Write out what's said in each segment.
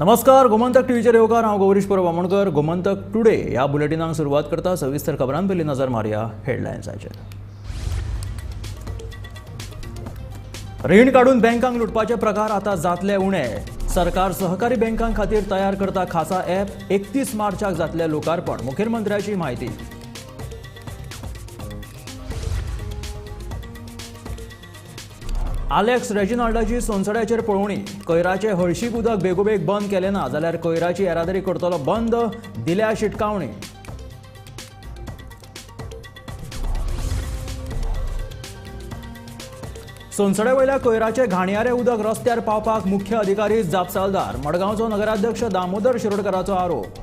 नमस्कार, गोमंतक टीव्हीचेर येवकार. हांव गौरीश परब आमोणकर. गोमंतक टुडे ह्या बुलेटिनाक सुरवात करता. सविस्तर खबरां पयलीं नजर मारया हेडलायन्साचेर. रीण काडून बँकांक लुटपाचे प्रकार आता जातले उणे. सरकार सहकारी बँकां खातीर तयार करता खासा ॲप. 31 मार्चाक जातले लोकार्पण, मुखेलमंत्र्याची म्हायती. आलेक्स रेजिनाल्डाची सोनसड्याचेर पळोवणी. कोयराचे हळशीक उदक बेगोबेग बंद केलें ना जाल्यार कोयराची येरादारी करतलो बंद, दिल्या शिटकावणी. सोनसड्या वयल्या कोयराचे घाणयारे उदक रस्त्यार पावपाक मुख्य अधिकारी जापसालदार, मडगांवचो नगराध्यक्ष दामोदर शिरोडकराचो आरोप.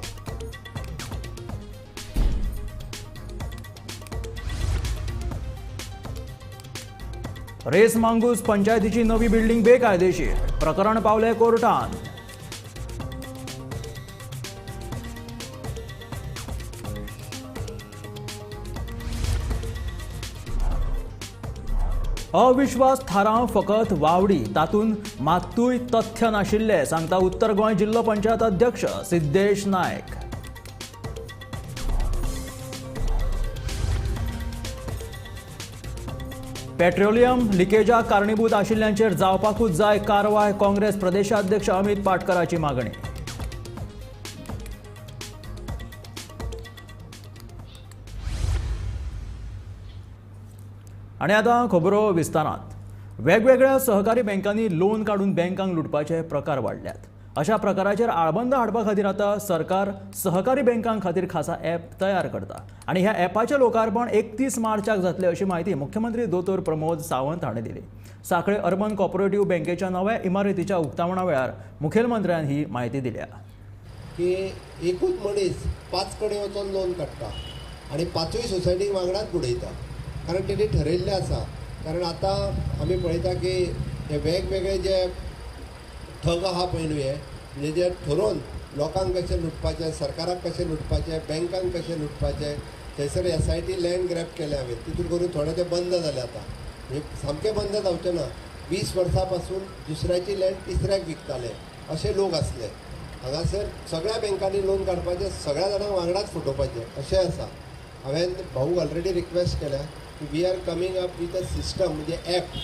रेस मांगूस पंचायतीची नवी बिल्डिंग बेकायदेशीर, प्रकरण पावले कोर्टान. अविश्वास थाराव फकत वावडी, तातूंत मात्तूय तथ्य नाशिल्लें, सांगता उत्तर गोंय जिल्लो पंचायत अध्यक्ष सिद्धेश नायक. पेट्रोलियम लिकेजाक कारणीभूत आशिल्ल्यांचेर जावपाकूच जाय कारवाय, काँग्रेस प्रदेशाध्यक्ष अमित पाटकराची मागणी. आनी आतां खबरो विस्तारांत. वेगवेगळ्या सहकारी बँकांनी लोन काडून बँकांक लुटपाचे प्रकार वाडल्यात. अशा प्रकाराचेर आळबंद हाडपा खातीर आतां सरकार सहकारी बँकां खातीर खासा ॲप तयार करता आनी ह्या ॲपाचें लोकार्पण 31 मार्चाक जातलें अशी म्हायती मुख्यमंत्री दोतोर प्रमोद सावंत हाणें दिली. सांखळे अर्बन कॉपरेटिव्ह बँकेच्या नव्या इमारतीच्या उक्तावणा वेळार मुखेलमंत्र्यान ही म्हायती दिल्या. की एकूच मनीस 5 कडेन वचून लोन काडटा आनी 5ूय सोसायटीक वांगडाच बुडयता, कारण तेणी ठरयल्लें आसा. कारण आतां आमी पळयता की हे वेगवेगळे जे ठग आहा पळय न्हू, हे म्हणजे जे ठरोवन लोकांक कशें लुटपाचें, सरकाराक कशें लुटपाचें, बँकांक कशें लुटपाचें. थंयसर SIT land grab केलें हांवें, तितून करून थोडे ते बंद जाले आतां, म्हणजे सामकें बंद जावचें ना. 20 वर्सां पासून दुसऱ्याची लँड तिसऱ्याक विकताले अशे लोक आसले. हांगासर सगळ्या बँकांनी लोन काडपाचें, सगळ्या जाणांक वांगडाच फटोवपाचें अशें आसा. हांवें भाऊक ऑलरेडी रिक्वेस्ट केल्या की we are coming up with a system, म्हणजे ॲप.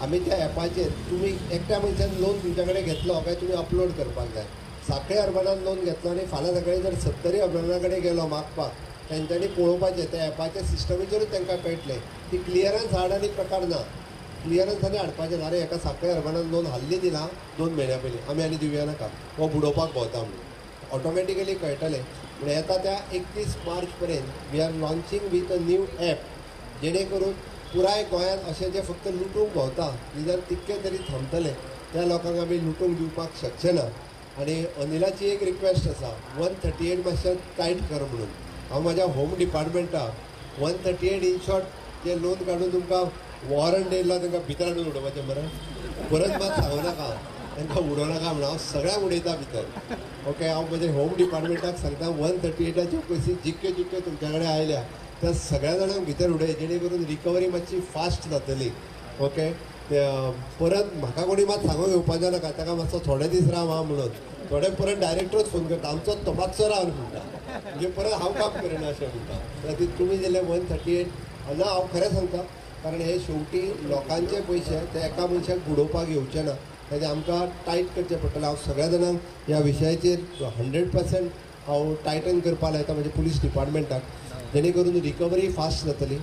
आमी त्या ॲपाचेर तुमी एकट्या मनशान लोन तुमच्या कडेन घेतलो काय तुमी अपलोड करपाक जाय. सांखळे अर्बनान लोन घेतलो आनी फाल्यां सकाळीं जर सत्तरी अर्बना कडेन गेलो मागपाक, तेंच्यांनी पळोवपाचें त्या ॲपाच्या सिस्टमीचेरूच तांकां कळटलें ती क्लियरन्स हाड आनी प्रकार ना. क्लियरन्स आनी हाडपाचें ना. अरे एका सांखळे अर्बनान लोन हाल्ली दिला 2 म्हयन्या पयलीं, आमी आनी दिवया नाका, हो बुडोवपाक भोंवता म्हणून ऑटोमॅटिकली कळटलें. पूण येता त्या 31 मार्च पर्यंत we are launching with a new app, जेणे करून पुराय गोंयांत अशें जे फक्त लुटूंक भोंवता निदान तितके तरी थांबतले, त्या लोकांक आमी लुटूंक दिवपाक शकचे ना. आनी अनिलाची एक रिक्वेस्ट आसा, 138 मातशें टायट कर म्हणून. हांव म्हाज्या होम डिपार्टमेंटाक 138 इन शॉर्ट जे लोन काडून तुमकां वॉरंट येयलो तांकां भितर हाडून उडोवपाचें मरे, परत मात सांगू नाका तांकां उडोवं नाका म्हणून हांव सगळ्यांक उडयता भितर. ओके, हांव म्हज्या होम डिपार्टमेंटाक सांगता 138 पयशे जितक्यो जितक्यो तुमच्या कडेन आयल्या त्या सगळ्या जाणांक भितर उडय, जेणे करून रिकवरी मातशी फास्ट जातली. ओके, परत म्हाका कोणी मात सांगूंक येवपाचें नाका, ताका मातसो थोडे दीस राव हां म्हणून. थोडे परत डायरेक्टरूच फोन करता, आमचो तो मातसो राव म्हणटा, म्हणजे परत हांव काम करिना अशें म्हणटा. खातीर तुमी दिले 138 ना, हांव खरें सांगता, कारण हे शेवटी लोकांचे पयशे ते एका मनशाक बुडोवपाक येवचे ना, तेजें आमकां टायट करचें पडटलें. हांव सगळ्या जाणांक ह्या विशयाचेर 100% हांव टायटन करपाक लायता म्हणजे पुलीस डिपार्टमेंटाक, जेणे करून रिकवरी फास्ट जातली.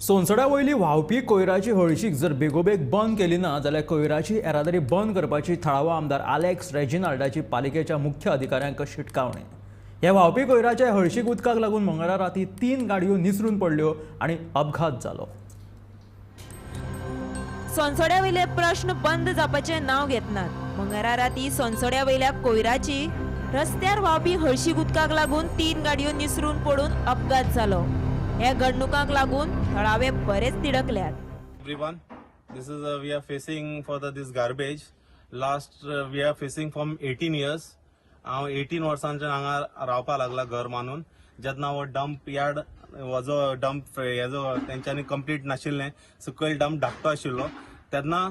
सोनसड्या वयली व्हांवपी कोयराची हळशीक जर बेगोबेग बंद केली ना जाल्यार कोयराची येरादारी बंद करपाची थळावो आमदार आलेक्स रेजिनाल्डाची पालिकेच्या मुख्य अधिकाऱ्यांक शिटकावणी. ह्या व्हांवपी कोयराच्या हळशीक उदकाक लागून मंगळारा राती 3 गाडयो निसरून पडल्यो आनी अपघात जालो. सोनसड्या वयले प्रश्न बंद जावपाचें नांव घेतनात. मंगळारा राती सोनसड्या वयल्या कोयराची रस्त्यार व्हांवपी हळशीक उदकाक लागून 3 गाडयो निसरून पडून अपघात जालो. ह्या घडणुकांक लागून थळावे बरेच तिडकल्यात. Everyone, this is we are facing for the this garbage. Last we are facing from 18 years. हांव 18 वर्सांच्यान हांगा रावपाक लागला घर मानून. जेन्ना हो डंप यार्ड हो जो डंप हेजो तेंच्यांनी कंप्लीट नाशिल्लें, सकयल डंप धाकटो आशिल्लो, तेन्ना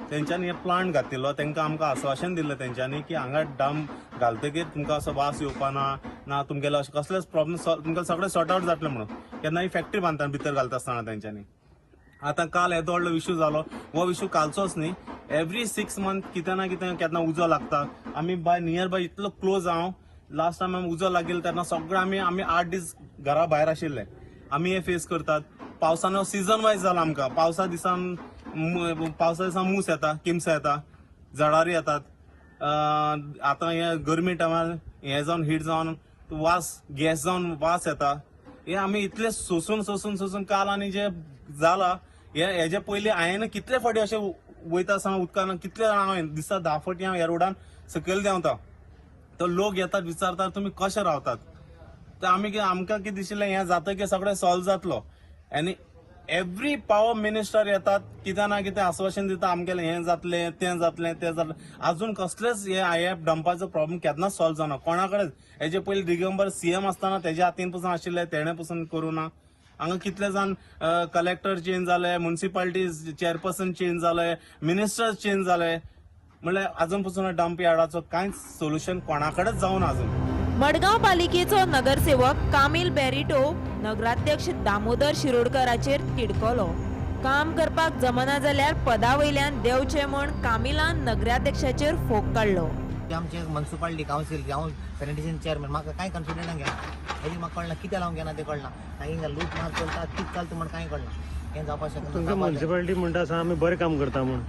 तेंच्यांनी हे प्लांट घातिल्लो. तांकां आमकां आस्वासन दिल्लें तेंच्यांनी की हांगा डंप घालतकीर तुमकां असो वास येवपा ना, ना तुमगेलो अशें कसलेच प्रॉब्लम, तुमकां सगळें सॉर्ट आवट जातलें म्हणून. केन्ना ही फॅक्टरी बांदतना भितर घालता आसतना तेंच्यांनी. आतां काल येदो व्हडलो इशू जालो, हो इशू कालचोच न्ही, एवरी 6 मंथ कितें ना कितें केन्ना उजो लागता. आमी बाय नियर बाय इतलो क्लोज हांव, लास्ट टायम आमी उजो लागिल्लो तेन्ना सगळे आमी आमी 8 दीस घरा भायर आशिल्ले. आमी हे फेस करतात. पावसान सिजन वायज जाला आमकां. पावसा दिसान मूस येता, किमसां येता, जळारी येतात. आतां हे गरमी टायमार हे जावन हीट जावन वास, गॅस जावन वास येता. हे आमी इतले सोसून सोसून सोसून काल आनी जे जाला हे हेजे पयलीं हांवें कितले फावटी अशें वयता आसतना उदकान कितले हांवें दिसा 10 फावटी हांव ह्या रोडान सकयल देंवता. तो लोक येतात विचारतात तुमी कशे रावतात. तर आमी आमकां कितें दिशिल्लें हें जातकीर सगळें सॉल्व जातलो. आनी एवरी पावर मिनिस्टर येतात कितें ना कितें आस्वासन दिता आमगेलें हें जातलें तें जातलें तें जातलें. अजून कसलेच हे डंपाचो प्रॉब्लम केन्नाच सॉल्व जावना कोणा कडेन. हेजे पयलीं दिगंबर सीएम आसतना तेज्या हातीन पसून आशिल्लें, तेणें पसून करूं ना. हांगा कितले जाण कलेक्टर चेंज जाले, मुन्सिपालिटी चेअरपर्सन चेंज जाले, मिनिस्टर्स चेंज जाले, म्हणल्यार अजून पसून डंप यार्डाचो कांयच सोल्युशन कोणा कडेच जावना अजून. मडगांव पालिकेचो नगरसेवक कामील बेरिटो नगराध्यक्ष दामोदर शिरोडकराचेर तिडकलो. काम करपाक जमना जाल्यार पदा वयल्यान देंवचें म्हूण कामिलान नगराध्यक्षाचेर फोग काडलो. आमचे म्युनिसिपालिटी कावन्सील हांव सॅनिटेशन चेअरमॅन, म्हाका कांय कन्सिडर घेना. हेजी म्हाका कळना कितें लावंक घेना तें कळना. हिंगा लूट मार चलता, कितें चलता म्हण कांय कळना. हें जावपाक शकना. तुमकां म्युनिसिपालिटी म्हणटा आसा आमी बरें काम करता म्हूण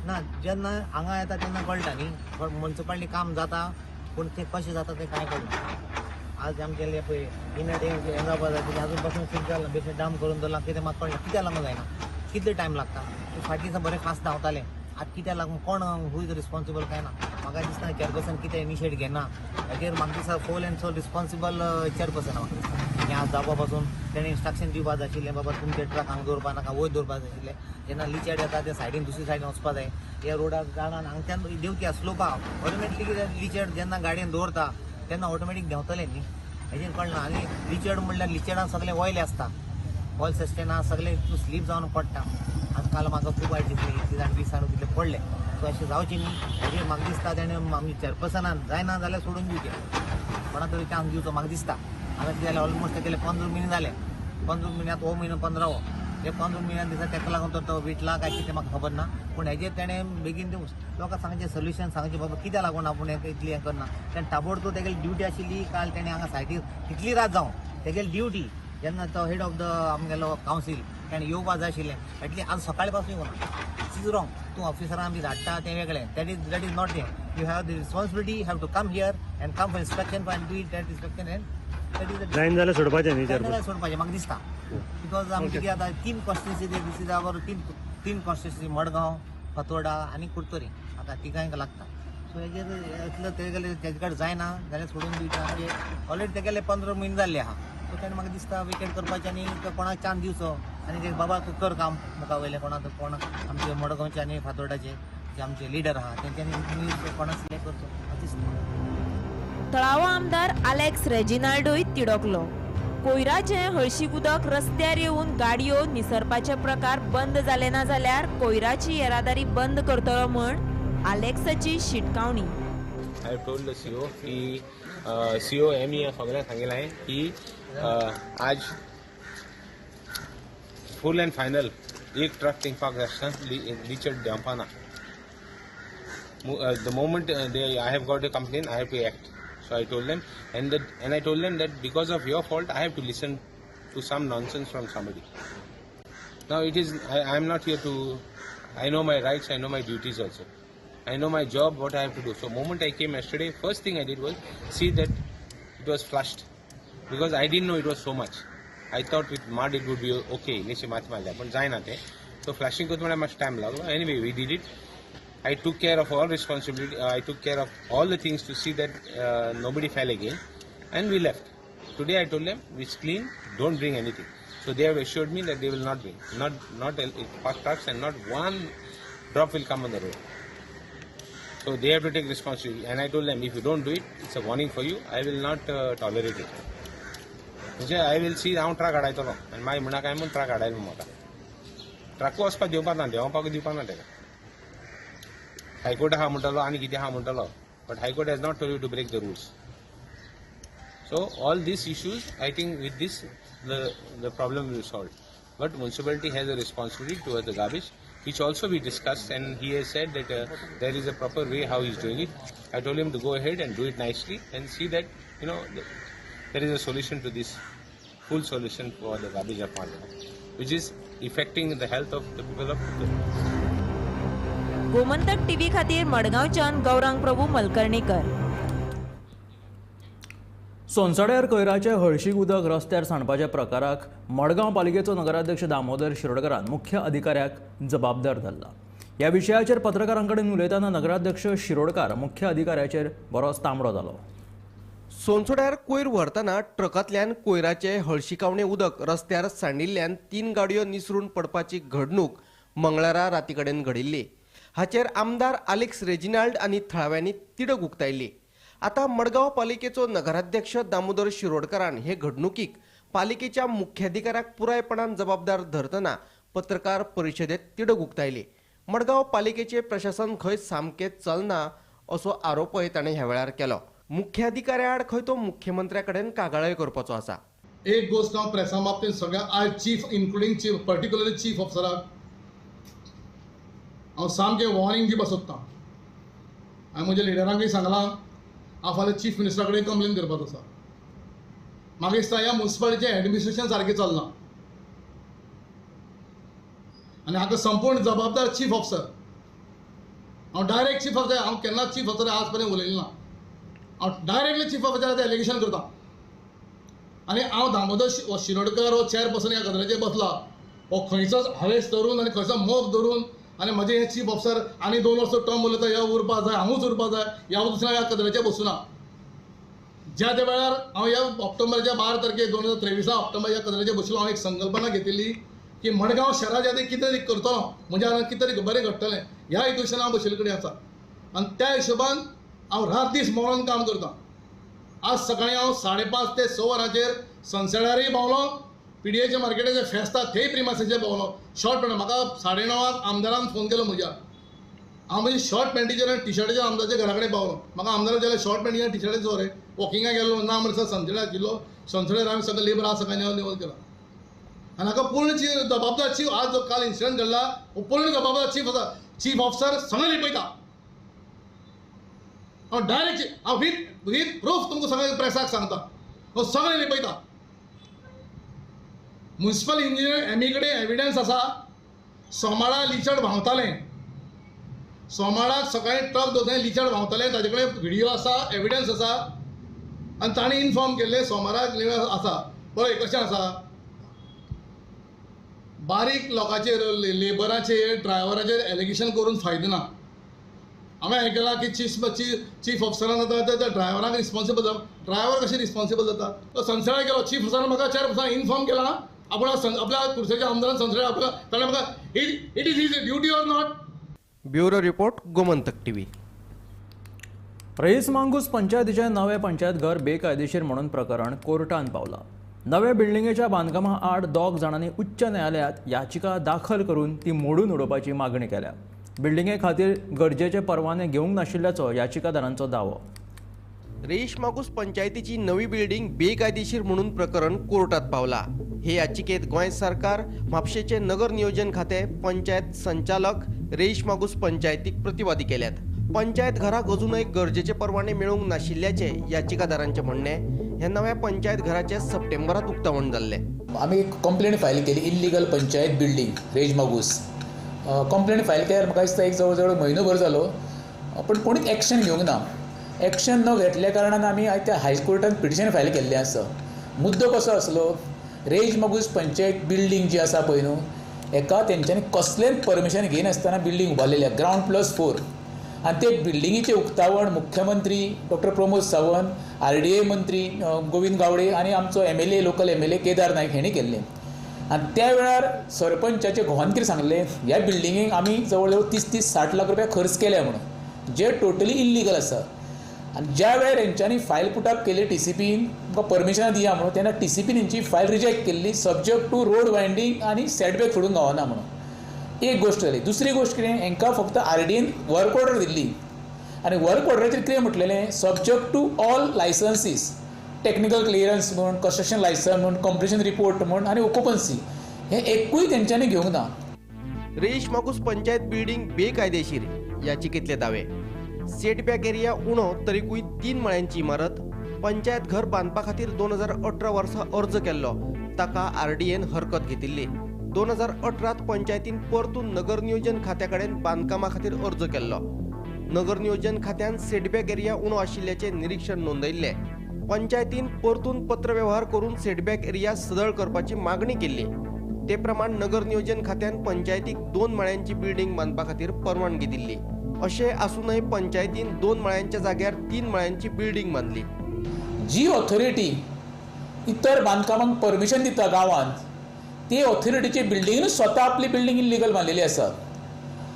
ना, जेन्ना हांगा येता तेन्ना कळटा न्ही म्युनिसिपालिटी काम जाता, पूण तें कशें जाता तें कांय कळना. आज आमगेले पळय इनर हें जावपाक जाय, कितें अजून पासून फिक्स जालां, बेश्टें डाम करून दवरलां, कितें म्हाका कळना कित्याक लागून जायना, कितले टायम लागता. फाटीं दिसा बरें फास्ट धांवतालें, आतां कित्याक लागून कोण हू is responsible कांय ना. म्हाका दिसता चेअरपर्सन कितें इनिशिएट घेना हेजेर. म्हाका दिसता full and sole responsible chairperson म्हाका दिसता. हें आज जावपा पासून तेणें इन्स्ट्रक्शन दिवपाक जाय आशिल्लें, बाबा तुमचे ट्रक हांगा दवरपा नाका, वयर दवरपाक जाय आशिल्लें. जेन्ना लिचेड येता ते सायडीन दुसरी सायडीन वचपा जाय. ह्या रोडार कारणान हांगच्यान देंवती स्लोप आहा, ऑटोमॅटिकली कितें लिचेड जेन्ना गाडयेन दवरता तेन्ना ऑटोमॅटीक देंवतलें न्ही, हेजेर कळना. आनी लिचेड म्हणल्यार लिचेडान सगळें ऑयल आसता, ऑयल सस्टेन आहा, सगळें स्लीप जावन पडटा. आज काल म्हाका खूब वायट दिसलें, इतले जाण 20 जाण तितले पडले. सो अशें जावचें न्ही हेजेर म्हाका दिसता तेणें आमच्या चेअरपर्सनान जायना जाल्यार सोडून दिवचें, कोणा तरी चान्स दिवचो म्हाका दिसता. आतां कितें जालें ऑलमोस्ट तेगेले 15 म्हयने जाले, 15 म्हयन्यांत हो म्हयनो 15वो, हे 15 म्हयन्यान दिसा तेका लागून तो विटला काय कितें म्हाका खबर ना. पूण हेजेर तेणें बेगीन लोकांक सांगचें सोल्युशन सांगचें, बाबा कित्याक लागून आपूण इतली हें करना. तेणें ताबडतोब तेगेली ड्युटी आशिल्ली काल तेणें हांगा सायडीर कितली रात जावं तेगेली ड्युटी जेन्ना तो हेड ऑफ the आमगेलो कावन्सील तेणें येवपाक जाय आशिल्लें. एटलीस्ट आज सकाळीं पासून येवना. It's is wrong. तूं ऑफिसरां आमी धाडटा तें वेगळें, that is not हें. You have the responsibility, have to come here and come for inspection and do it that inspection and that is जायना जाल्यार सोडपाचें न्ही चेअरपर्सन, सोडपाचें म्हाका दिसता. Because आमचे कितें आतां 3 कॉन्स्टिट्युन्सी this is our तीन कॉन्स्टिट्युन्सी, मडगांव, फातोर्डा आनी कुडतरी, आतां तिगांक लागता. सो हेजेर इतलो तेगेले तेजे कडेन जायना जाल्यार सोडून दिवचें. आमचे ऑलरेडी तेगेले 15 म्हयने जाल्ले आहा. सो तेणें म्हाका दिसता विकेट करपाचें आनी कोणाक चान्स दिवचो आनी ते बाबा तूं कर काम मुखा वयलें कोणा कोण आमचे मडगांवचे आनी फातोर्डाचे जे आमचे लिडर आहा तेंच्यांनी कोणाक सिलेक्ट करचो म्हाका दिसता. थळावो आमदार आलेक्स रेजिनाल्डोय तिडकलो. कोयराचें हळशीक उदक रस्त्यार येवन गाडयो निसरपाचे प्रकार बंद जाले ना जाल्यार कोयराची येरादारी बंद करतलो म्हूण आलेक्साची शिटकावणी. I have told the CO की सीओ एम ई सगळ्यांक सांगिल्लें की आज फूल एंड फायनल एक ट्रक थिंगपाक रस्त्यान लिचेड देंवपा ना. The moment I have got a complaint, I have to act. So I told them, and I told them that because of your fault, I have to listen to some nonsense from somebody. Now it is, I am not here to, I know my rights, I know my duties also. I know my job, what I have to do. So moment I came yesterday, first thing I did was see that it was flushed, because I didn't know it was so much. I thought with mud it would be okay, इल्लीशी माती मारल्या, पण जायना तें. So flushing करता म्हळ्यार मातसो time लागलो. Anyway, we did it. I took care of all responsibility. I took care of all the things to see that nobody fell again, and we left. Today I told them it's clean, don't bring anything. So they have assured me that they will not bring, not park trucks, and not one drop will come on the road. So they have to take responsibility. And I told them, if you don't do it, it's a warning for you. I will not tolerate it. म्हणजे I will see, हांव truck हाडायतलो आनी मागीर म्हणा काय म्हूण truck हाडायलो म्हाका ट्रकूय वचपाक दिवपाक ना, देंवपाक दिवपाक ना तेका. हायकोर्ट आहा म्हणटलो आनी कितें आहा म्हणटलो, but high court has not told you to break the rules. So all these issues, I think with this the problem will solve. But municipality has a responsibility towards the garbage, which also we discussed, and he has said that there is a proper way how he is doing it. I told him to go ahead and do it nicely and see that, you know, there is a solution to this, full solution for the garbage of Margao, which is affecting the health of the people of the. Gomantak TV खातीर मडगांवच्यान गौरांग प्रभू मलकर्णेकर. सोनसड्यार कोयराचें हळशीक उदक रस्त्यार सांडपाच्या प्रकाराक मडगांव पालिकेचो नगराध्यक्ष दामोदर शिरोडकरान मुख्य अधिकाऱ्याक जबाबदार धरला. ह्या विशयाचेर पत्रकारां कडेन उलयतना नगराध्यक्ष शिरोडकार मुख्य अधिकाऱ्याचेर बरोच तांबडो जालो. सोनसड्यार कोयर व्हरतना ट्रकांतल्यान कोयराचें हळशिकावणें उदक रस्त्यार सांडिल्ल्यान 3 गाडयो निसरून पडपाची घडणूक मंगळारा राती कडेन घडिल्ली. हाचेर आमदार आलेक्स रेजिनाल्ड आनी थळाव्यांनी तिडक उक्तायली. आतां मडगांव पालिकेचो नगराध्यक्ष दामोदर शिरोडकरान हे घडणुकीक पालिकेच्या मुख्याधिकाऱ्याक पुरायपणान जबाबदार धरतना पत्रकार परिशदेत तिडक उक्तायली. मडगांव पालिकेचे प्रशासन खंय सामकें चलना असो आरोपय ताणें ह्या वेळार केलो. मुख्याधिकाऱ्या आड खंय तो मुख्यमंत्र्या कडेन कागाळय करपाचो आसा. एक गोश्ट हांव प्रेसा बाबतींत सगळ्या आयज chief including chief particularly chief ऑफिसराक हांव सामकें वॉर्निंग दिवपाक सोदतां. हांवें म्हज्या लिडरांकूय सांगलां, हांव फाल्यां चीफ मिनिस्टरा कडेन कंप्लेन करपाचो आसा. म्हाका दिसता ह्या मुन्सिपालिटीचें एडमिनिस्ट्रेशन सारकें चलना आनी हाका संपूर्ण जबाबदार चीफ ऑफिसर. हांव डायरेक्ट चीफ ऑफिसर, हांव केन्नाच चीफ ऑफिसर आज पर्यंत उलयलें ना. हांव डायरेक्टली चीफ ऑफिसराचें एलिगेशन करता आनी हांव दामोदर शिरोडकर हो चेअरपर्सन ह्या गजालीचेर बसला. हो खंयचोच हावेस धरून आनी खंयचो मोग धरून आनी म्हजें हें चीफ ऑफिसर आनी 2 वर्सां टर्म उरता, ह्या उरपा जाय, हांवूच उरपा जाय, ह्या दुसऱ्या ह्या गजालीचेर बसूना. ज्या त्या वेळार हांव ह्या ऑक्टोबराच्या 12 तारखेर 2023 ऑक्टोबर ह्या गजालीचेर बशिल्लो. हांव एक संकल्पना घेतिल्ली की मडगांव शहराच्या खातीर कितें तरी करतलो, म्हज्या हांगा कितें तरी बरें घडटलें ह्या हेतून हांव बशिल्ले कडेन आसा आनी त्या हिशोबान हांव रात दीस मरोन काम करतां. आज सकाळीं हांव 5:30 ते 6 वरांचेर सनसेटारय पावलो, पीडीएच्या मार्केटाचें फेस्त आसा थंय प्रिमासाचेर पावलो. शॉर्ट पॅन्ट म्हाका 9:30 आमदारान फोन केलो म्हज्या. हांव म्हजी शॉर्ट पॅन्टीचेर आनी टिशर्टाचेर आमदारच्या घरा कडेन पावलो. म्हाका आमदारान जाल्यार शॉर्ट पॅन्टीचेर आनी टिशर्टाचेर रे वॉकिंगाक गेल्लो ना म्हणसर सनसेटार आशिल्लो. सनसेटार हांवें सगळें लेबर आसा सगळें निवळ केला आनी हाका पूर्ण जबाबदार चीफ. आज जो काल इन्सिडंट घडला हो पूर्ण जबाबदार चीफ आसा. चीफ ऑफिसर सगळें लिपयता. हांव डायरेक्ट हांव वीथ प्रूफ तुमकां सगळें प्रेसाक सांगता, हांव सगळें लिपयता. मुन्सिपल इंजिनियर एमई कडेन एविडन्स आसा. सोमारा लिचड व्हांवतालें, सोमाराक सकाळीं ट्रक दवरतालें, लिचड व्हांवतालें, ताजे कडेन व्हिडियो आसा, एविडन्स आसा आनी ताणें इनफॉर्म केल्लें सोमाराक आसा. पळय कशें आसा, बारीक लोकांचेर लेबराचेर ड्रायव्हराचेर एलिगेशन करून फायदो ना. हांवें आयकलां की चीफ ऑफिसरान आतां त्या ड्रायव्हरांक रिस्पॉन्सिबल जाता. ड्रायव्हर कशें रिस्पॉन्सिबल जाता? तो सनसेटार गेलो, चीफ ऑफिसरान म्हाका चेअरपर्सनान इनफॉर्म केलां आपूण आपल्या कुर्सेच्या आमदारान सनसेटार आपल्या ताणें म्हाका it is his duty or not. Bureau report, Gomantak TV. Reis Magos पंचायतीचें नवें पंचायत घर बेकायदेशीर म्हणून प्रकरण कोर्टान पावलां. नव्या बिल्डिंगेच्या बांदकामा आड 2 जाणांनी उच्च न्यायालयांत याचिका दाखल करून ती मोडून उडोवपाची मागणी केल्या. बिल्डिंगे खातीर गरजेचे परवाने घेवंक नाशिल्ल्याचो याचिकादारांचो दावो. रेईश मागूस पंचायतीची नवी बिल्डिंग बेकायदेशीर म्हणून प्रकरण कोर्टात पावला. हे याचिकेत गोंय सरकार, म्हापशेचे नगर नियोजन खाते, पंचायत संचालक रेईश मागूस पंचायतीक प्रतिवादी केल्यात. पंचायत घराक अजूनय गरजेचे परवाने मेळूंक नाशिल्ल्याचे याचिकादारांचे म्हणणें. ह्या नव्या पंचायत घराचे सप्टेंबरात उक्तावण जाल्लें. आमी एक कंप्लेन फायल केली, illegal panchayat building Reis Magos. Complain file केल्यार म्हाका दिसता एक जवळ जवळ म्हयनो भर जालो, पूण कोणीच एक्शन घेवंक ना. एक्शन न घेतल्या कारणान आमी त्या हायकोर्टान पिटिशन फायल केल्लें आसा. मुद्दो कसो आसलो, रेईश मागूस पंचायत बिल्डींग जी आसा पळय न्हू, हेका तेंच्यांनी कसलेंच परमिशन घेयनासतना बिल्डींग उबारलेली आसा, ग्रावंड +4. आनी ते बिल्डिंगेचें उक्तावण मुख्यमंत्री डॉक्टर प्रमोद सावंत, RDA मंत्री गोविंद गावडे आनी आमचो MLA, local MLA Kedar Naik हेणी केल्लें. आनी त्या वेळार सरपंचाचे घोवान कितें सांगलें, ह्या बिल्डिंगेक आमी जवळ जवळ 30-60 लाख रुपया खर्च केल्या म्हणून, जे टोटली इल्लीगल आसा. आनी ज्या वेळार हेंच्यांनी फायल पुटअप केली TCPन, तुमकां परमिशनां दिया म्हणून, तेन्ना TCPन हेंची फायल रिजेक्ट केल्ली, सब्जेक्ट टू रोड वायंडींग आनी सेटबॅक सोडूंक गावना म्हणून. एक गोश्ट जाली. दुसरी गोश्ट कितें, हांकां फक्त आरडीएन वर्क ऑर्डर दिल्ली आनी वर्क ऑर्डराचेर कितें म्हटलेलें, subject to all licences, technical clearance म्हूण, कन्स्ट्रक्शन लायसन्स म्हूण, कंप्लिशन रिपोर्ट म्हूण आनी ओकुपन्सी, हें एकूय तेंच्यांनी घेवंक ना. रेईश मागूस पंचायत बिल्डिंग बेकायदेशीर याचिकेतले दावे. सेटबॅक एरिया उणो तरीकूय 3 माळ्यांची इमारत. पंचायत घर बांदपा खातीर 2018 वर्सा अर्ज केल्लो, ताका आरडीएन हरकत घेतिल्ली. 2018 पंचायतीन परतून नगर नियोजन खात्या कडेन बांदकामा खातीर अर्ज केल्लो. नगर नियोजन खात्यान सेटबॅक एरिया उणो आशिल्ल्याचें निरीक्षण नोंदयिल्लें. पंचायतीन परतून पत्रवेव्हार करून सेटबॅक एरिया सदळ करपाची मागणी केल्ली. ते प्रमाण नगर नियोजन खात्यान पंचायतीक 2 माळ्यांची बिल्डिंग बांदपा खातीर परवानगी दिल्ली. अशें आसूनय पंचायतीन 2 माळ्यांच्या जाग्यार 3 माळ्यांची बिल्डिंग बांदली. जी ऑथॉरिटी इतर बांदकामांक परमिशन दिता गांवांत, ते ऑथॉरिटीचे बिल्डिंगूच स्वता आपली बिल्डिंग इल्लिगल बांदलेली आसा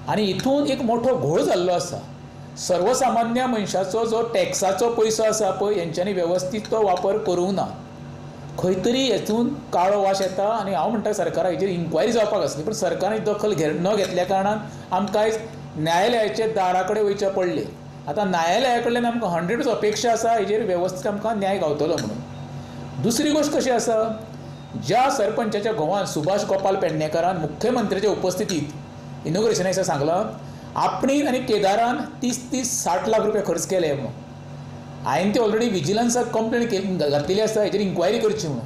आनी हितून एक मोठो घोळ जाल्लो आसा. सर्वसामान्य मनशाचो जो टॅक्साचो पयसो आसा पळय, हेंच्यांनी वेवस्थीत तो वापर करूंक ना. खंय तरी हेतून काळो वास येता आनी हांव म्हणटा सरकारा हेजेर इन्क्वायरी जावपाक आसली, पूण सरकारान दखल न घेतल्या कारणान आमकां आयज न्यायालयाचे दारा कडेन वयचें पडलें. आतां न्यायालया कडल्यान आमकां 100% अपेक्षा आसा हेजेर वेवस्थीत आमकां न्याय गावतलो म्हणून. दुसरी गोश्ट कशी आसा, ज्या सरपंचाच्या घोवान सुभाष गोपाल पेडणेकरान मुख्यमंत्र्याच्या उपस्थितीत इनॉग्रेशना दिसा सांगलां आपणेन आनी केदारान 30-30-60 लाख रुपया खर्च केले म्हणून. हांवें ते ऑलरेडी विजिलन्साक कंप्लेन घातलेली आसा, हेजेर इन्क्वायरी करची म्हणून.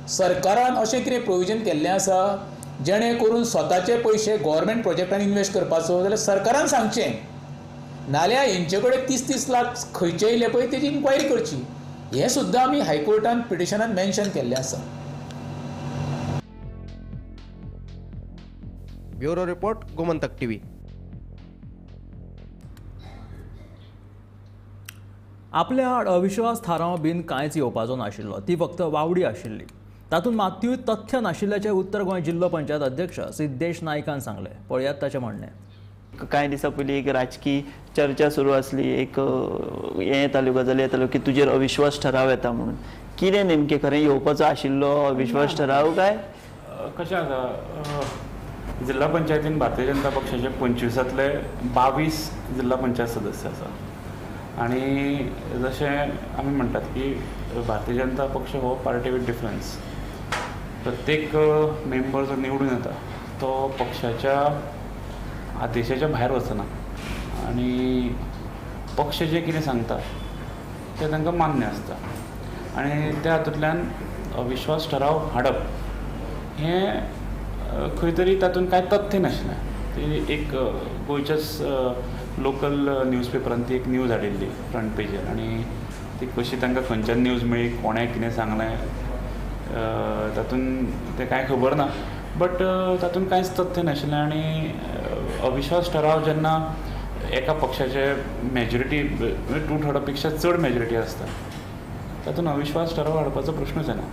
सरकारान अशें कितें प्रोविजन केल्लें आसा जेणे करून स्वताचे पयशे गव्हर्मेंट प्रोजेक्टान इन्वेस्ट करपाचो जाल्यार सरकारान सांगचें, नाल्यार हेंचे कडेन 30-30 लाख खंयचे येयले पळय तेजी इन्क्वायरी करची. हें सुद्दां आमी हायकोर्टान पिटिशनान मेन्शन केल्लें आसा. Bureau report, Gomantak TV. आपल्या आड अविश्वास थाराव बीन कांयच येवपाचो नाशिल्लो, ती फक्त वावडी आशिल्ली. तातूंत मात्तूय तथ्य नाशिल्ल्याचें उत्तर गोंय जिल्लो पंचायत अध्यक्ष सिद्धेश नायकान सांगलें. पळयात ताचें म्हणणें. कांय दिसां पयलीं एक राजकी चर्चा सुरू आसली, एक हें येताल्यो गजाली येताल्यो की तुजेर अविश्वास ठराव येता म्हणून. कितें नेमकें खरें येवपाचो आशिल्लो अविश्वास ठराव काय कशें आसा, जिल्हा पंचायतीन भारतीय जनता पक्षाचे 25तले 22 जिल्हा पंचायत सदस्य आसा आनी जशें आमी म्हणटात की भारतीय जनता पक्ष हो पार्टी विथ डिफरन्स, प्रत्येक मेंबर जो निवडून येता तो पक्षाच्या आदेशाच्या भायर वचना आनी पक्ष जें कितें सांगता तें तांकां मान्य आसता आनी त्या हातूंतल्यान अविश्वास ठराव हाडप हें खंय तरी तातूंत कांय तथ्य नाशिल्लें. ती एक गोंयच्याच लोकल न्यूजपेपरान ती एक न्यूज हाडिल्ली फ्रंट पेजीर आनी ती कशी तांकां खंयच्यान न्यूज मेळ्ळी, कोणें कितें सांगलें तातूंत तें कांय खबर ना, बट तातूंत कांयच तथ्य नाशिल्लें. आनी अविश्वास ठराव जेन्ना एका पक्षाचे मेजॉरिटी 2/3 पेक्षा चड मेजॉरिटी आसता तातूंत अविश्वास ठराव हाडपाचो प्रश्नूच येना.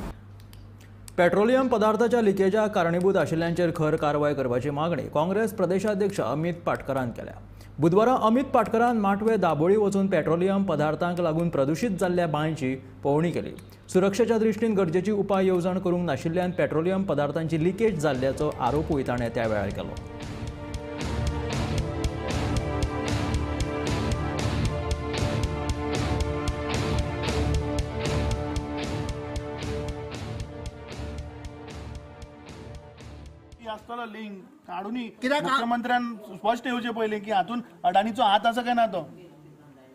पेट्रोलियम पदार्थाच्या लिकेजाक कारणीभूत आशिल्ल्यांचेर खर कारवाय करपाची मागणी काँग्रेस प्रदेशाध्यक्ष अमित पाटकरान केल्या. बुधवारा अमित पाटकरान माटवे दाबोळी वचून पेट्रोलियम पदार्थांक लागून प्रदूषित जाल्ल्या बांयची पळोवणी केली. सुरक्षेच्या दृष्टीन गरजेची उपाय येवजण करूंक नाशिल्ल्यान पेट्रोलियम पदार्थांची लिकेज जाल्ल्याचो आरोपूय ताणें त्या वेळार केलो. लिंक काडूनी मुख्यमंत्र्यान स्पश्ट येवचे पयलीं की हातून अडानीचो हात आसा काय ना तो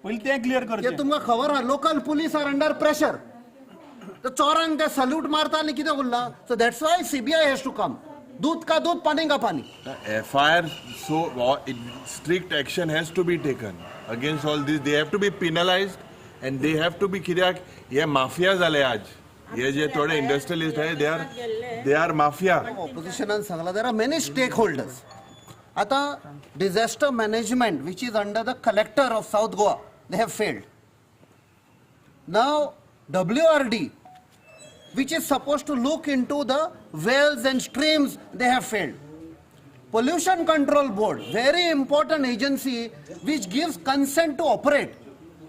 पयलीं तें क्लियर करचें. तुमकां खबर आहा local police are under pressure, चोरांक ते सल्यूट मारता आनी कितें उरलां. So that's why CBI has to come. दूध का दूध पानी का पानी. FIR, so strict action has to be taken against all this. They have to be penalised and they have to be, कित्याक हे माफिया जाले आज, हे जे थोडे इंडस्ट्रियलिस्ट आहे they are mafia. ऑपोजिशनान सांगला there are many stake holders. आता disaster management which is under the collector of South Goa, they have failed. Now WRD which is suppose to look into the wells and streams, they have failed. Pollution control board, very important agency which gives consent to operate,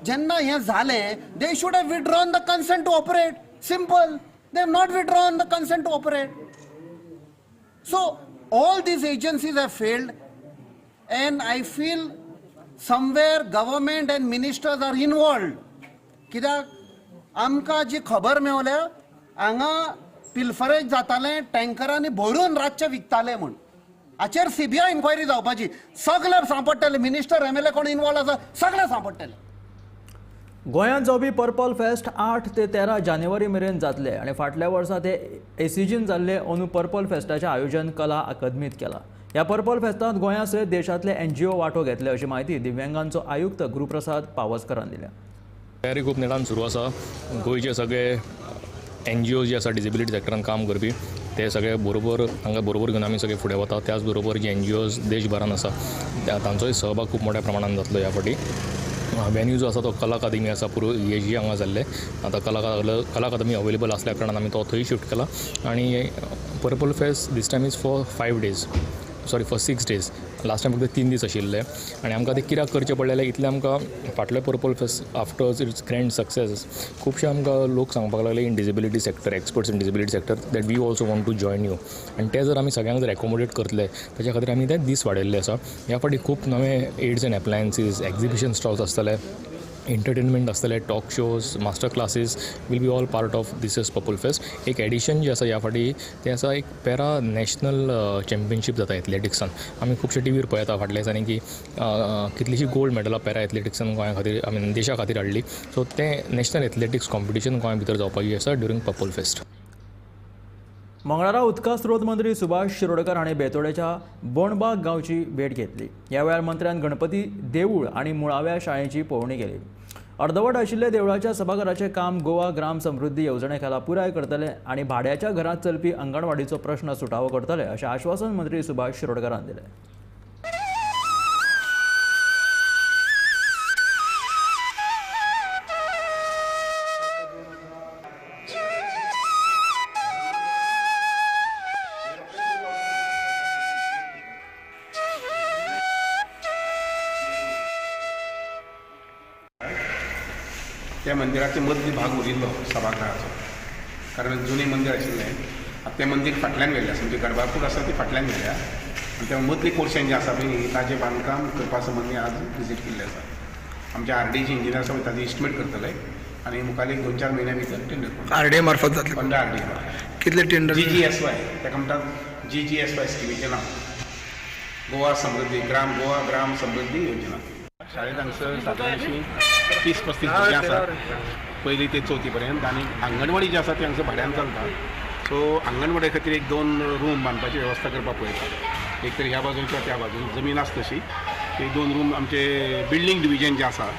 जेन्ना हें जालें they should have withdrawn the consent to operate. Simple. They have not withdrawn the consent to operate. So, All these agencies have failed and I feel somewhere government and ministers are involved. कित्याक आमकां जी खबर मेवल्या हांगा pilferage जातालें, टँकरांनी भरून रातचे विकताले म्हूण. हाचेर सीबीआय इन्क्वायरी जावपाची. सगळे सांपडटले, मिनिस्टर एमएलए कोण इन्वॉल्व आसा सगळे सांपडटले. गोंयांत जावपी पर्पल फेस्ट 8 ते 13 जानेवारी मेरेन जातले आनी फाटल्या वर्सा ते एसीजीन जाल्ले अंदू पर्पल फेस्टाचें आयोजन कला अकादमीत केलां. ह्या पर्पल फेस्तांत गोंया सयत देशांतले एनजीओ वांटो घेतले अशी म्हायती दिव्यांगांचो आयुक्त गुरुप्रसाद पावसकरान दिल्या. तयारी खूब नेटान सुरू आसा. गोंयचे सगळे एनजीओ जे आसा डिसेबिलिटी सेक्टरान काम करपी ते सगळे बरोबर हांगा बरोबर घेवन आमी सगळे फुडें वता. त्याच बरोबर जे एनजीओज देशभरान आसा तांचोय सहभाग खूब मोठ्या प्रमाणान जातलो. ह्या फावटी वेन्यू जो आसा तो कला अकादमी आसा, पुरो जी हांगा जाल्ले आतां कला अकादमी अवेलेबल आसल्या कारणान आमी तो थंय शिफ्ट केला. आनी purple fest this time is for 5 days, sorry for 6 days. Last time फक्त 3 दीस आशिल्ले आनी आमकां ते कित्याक करचें पडलें इतलें आमकां फाटले purple fest after its grand success खुबशे आमकां लोक सांगपाक लागले in disability sector, experts in disability sector that we also want to join you. आनी ते जर आमी सगळ्यांक जर एकोमोडेट करतले ताच्या खातीर आमी ते दीस वाडयल्ले आसा. ह्या फावटी खूब नवे aids and appliances, exhibition stalls आसतले, एंटरटेनमेंट आसतले, talk shows, master classes will be all part of this is purple fest. एक एडिशन जे आसा ह्या फावटी तें आसा एक पॅरा नॅशनल चॅम्पियनशीप जाता एथलेटिक्सान. आमी खुबशे टिवीर पळयता फाटल्या दिसांनी की कितलीशीं गोल्ड मेडलां पॅरा एथलेटिक्सान गोंया खातीर, I mean देशा खातीर हाडली. सो तें नॅशनल एथलेटिक्स कॉम्पिटिशन गोंया भितर जावपाची आसा ड्युरींग पर्पल फेस्ट. मंगळारा उदका स्रोत मंत्री सुभाष शिरोडकर हांणी बेतोडेच्या बोणबाग गांवची भेट घेतली. ह्या वेळार मंत्र्यान गणपती देवूळ आनी मुळाव्या शाळेची पळोवणी केली. अर्दवट आशिल्ल्या देवळाच्या सभाघराचें काम गोवा ग्राम समृद्धी येवजणे खाला पुराय करतले आनी भाड्याच्या घरांत चलपी अंगणवाडीचो प्रश्न सुटावो करतले अशें आश्वासन मंत्री सुभाष शिरोडकरान दिलें. त्या मंदिराचे मदली भाग उरिल्लो सभाघराचो, कारण जुनें मंदीर आशिल्लें. आतां तें मंदीर फाटल्यान व्हेलें आसा, म्हणजे गर्भाकूड आसा ती फाटल्यान व्हेल्या आनी त्या मदली पोर्शन जें आसा पळय ताजें बांदकाम करपा संबंदी आज विजीट केल्लें आसा. आमचे आरडीचे इंजिनियर आसा पळय ताजें इस्टिमेट करतले आनी मुखार एक 2-4 म्हयन्या भितर टेंडर आरडीए मार्फत जातलें. पंदरा आरडीए मार्फत कितले टेंडर? जीजीएसवाय ताका म्हणटात, जीजीएसवाय स्किमीचें नांव गोवा समृद्धी ग्राम, गोवा ग्राम समृद्धी योजना. शाळेंत हांगसर सादारणशी 30-35 भुरगीं आसात पयली ते चवथी पर्यंत, आनी आंगणवाडी जी आसा ती हांगसर भाड्यान चलता. सो आंगणवाडी खातीर 1-2 रूम बांदपाची वेवस्था करपाक पळयता, एक तर ह्या बाजून किंवा त्या बाजून जमीन आसा तशी. एक 2 रूम आमचे बिल्डींग डिविजन जे आसा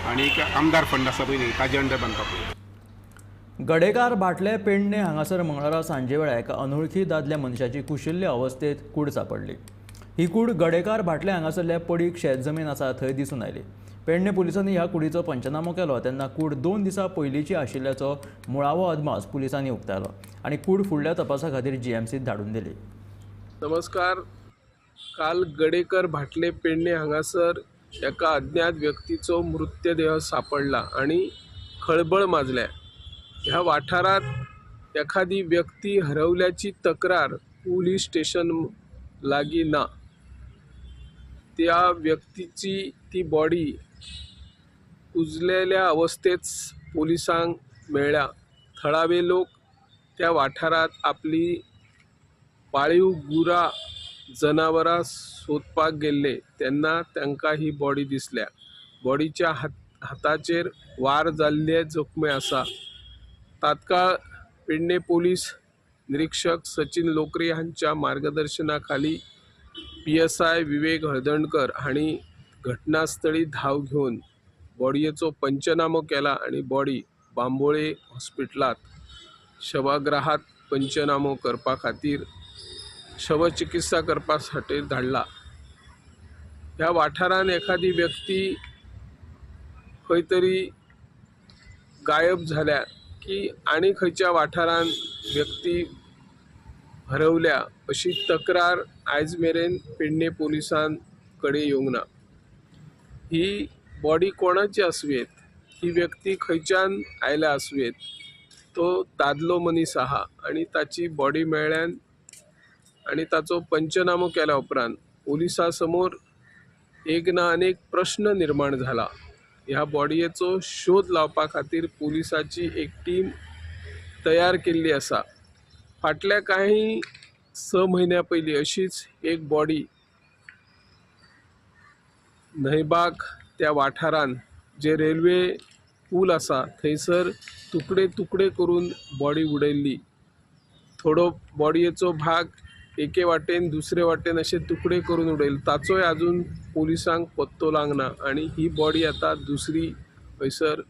आनी एक आमदार फंड आसा पळय न्ही ताजे अंडर बांदपाक पळयता. गडेकार भाटले पेडणे हांगासर मंगळारा सांजे वेळार एका अनोळखी दादल्या मनशाची कुशिल्ले अवस्थेत कूड सांपडली. ही कूड गडेकार भाटले हांगासरल्या पडीक शेत जमीन आसा थंय दिसून आयली. पेडणे पुलिसांनी ह्या कुडीचो पंचनामो केलो तेन्ना कूड 2 दिसां पयलींची आशिल्ल्याचो मुळावो अदमास पुलिसांनी उक्तायलो आनी कूड फुडल्या तपासा खातीर जीएमसीत धाडून दिली. नमस्कार. काल गडेकर भाटले पेडणे हांगासर एका अज्ञात व्यक्तीचो मृतदेह सापडला आनी खळबळ माजल्या. ह्या वाठारांत एखादी व्यक्ती हरवल्याची तक्रार पुलीस स्टेशन लागीं ना. त्या व्यक्तीची ती बॉडी कुजलेल्या अवस्थेत पोलिसांक मेळ्ळ्या. थळावे लोक त्या वाठारांत आपली पाळीव गुरां जनावरां सोदपाक गेल्ले तेन्ना तांकां ही बॉडी दिसल्या. बॉडीच्या हाताचेर वार जाल्ले जखमे आसा. तात्काळ पेडणे पोलीस निरीक्षक सचिन लोकरे हांच्या मार्गदर्शनाखाली PSI विवेक हळदणकर हांणी घटनास्थळी धाव घेवन बॉडयेचो पंचनामो केला आनी बॉडी बांबोळे हॉस्पिटलांत शवग्रहात पंचनामो करपा खातीर शवचिकित्सा करपा खातीर धाडला. ह्या वाठारांत एखादी व्यक्ती खंय तरी गायब जाल्या की आनी खंयच्या वाठारांत व्यक्ती हरवल्या अशी तक्रार आयज मेरेन पेडणे पोलिसां कडेन येवंक ना. ही बॉडी कोणाची आसुयेत, ही व्यक्ती खंयच्यान आयल्या आसुयेत, तो दादलो मनीस आहा आनी ताची बॉडी मेळ्ळ्यान आनी ताचो पंचनामो केल्या उपरांत पोलिसां समोर एक ना अनेक प्रश्न निर्माण जाला. ह्या बॉडयेचो शोध लावपा खातीर पोलिसाची एक टीम तयार केल्ली आसा. फाटल्या काही 6 म्हयन्या पयलीं अशीच एक बॉडी न्हंयबाग त्या वाठारान जे रेल्वे पूल आसा थंयसर तुकडे तुकडे करून बॉडी उडयल्ली. थोडो बॉडयेचो भाग एके वाटेन दुसरे वाटेन अशे तुकडे करून उडयले, ताचोय आजून पोलिसांक पत्तो लागना आनी ही बॉडी आतां दुसरी हयसर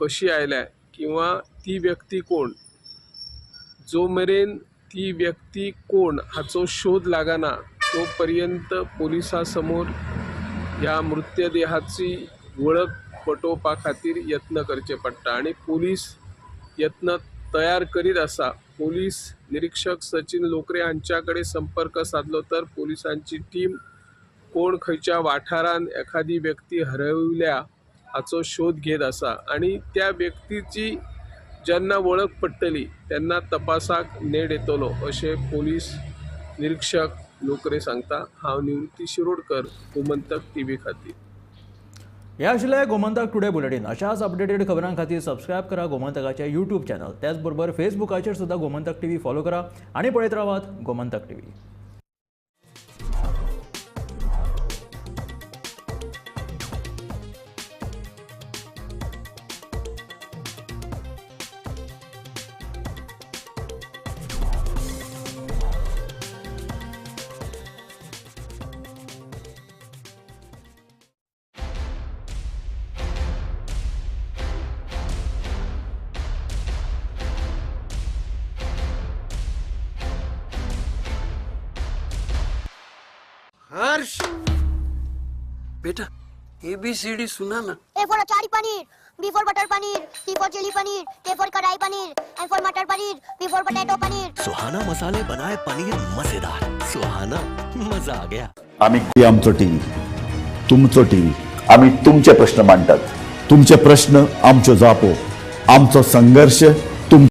कशी आयल्या किंवा ती व्यक्ती कोण, जो मेरेन ती व्यक्ती कोण हाचो शोध लागना तो पर्यंत पोलिसां समोर ह्या मृतदेहाची वळख पटोवपा खातीर यत्न करचे पडटा आनी पोलीस यत्न तयार करीत आसा. पोलीस निरीक्षक सचिन लोकरे हांच्या कडेन संपर्क सादलो तर पोलिसांची टीम कोण खंयच्या वाठारान एखादी व्यक्ती हरवल्या हाचो शोध घेत आसा आनी त्या व्यक्तीची जेन्ना वळख पडटली तेन्ना तपासाक नेट येतलो अशें पोलीस निरीक्षक लोकरे सांगता. हांव निवृत्ती शिरोडकर, गोमंतक टीव्ही खातीर. हे आशिल्लें गोमंतक टुडे बुलेटीन. अशाच अपडेटेड खबरां खातीर सबस्क्रायब करा गोमंतकाचें यूट्यूब चॅनल, त्याचबरोबर फेसबुकाचेर सुद्दां गोमंतक टीव्ही फॉलो करा आनी पळयत रावात गोमंतक टीव्ही. हर्ष बेटा ABCD सुना ना। A for achari paneer, B for butter paneer, C for chilli paneer, K for kadai paneer, M for matar paneer, P for potato paneer. Suhana मसाले बनाए पनीर मजेदार, सुहाना मजा आ गया। आम्ही आमचो टीव्ही, तुमचो टीव्ही, आम्ही तुमचे प्रश्न मांडतात, तुमचे प्रश्न आमच्यो जापो, आमचो संघर्ष,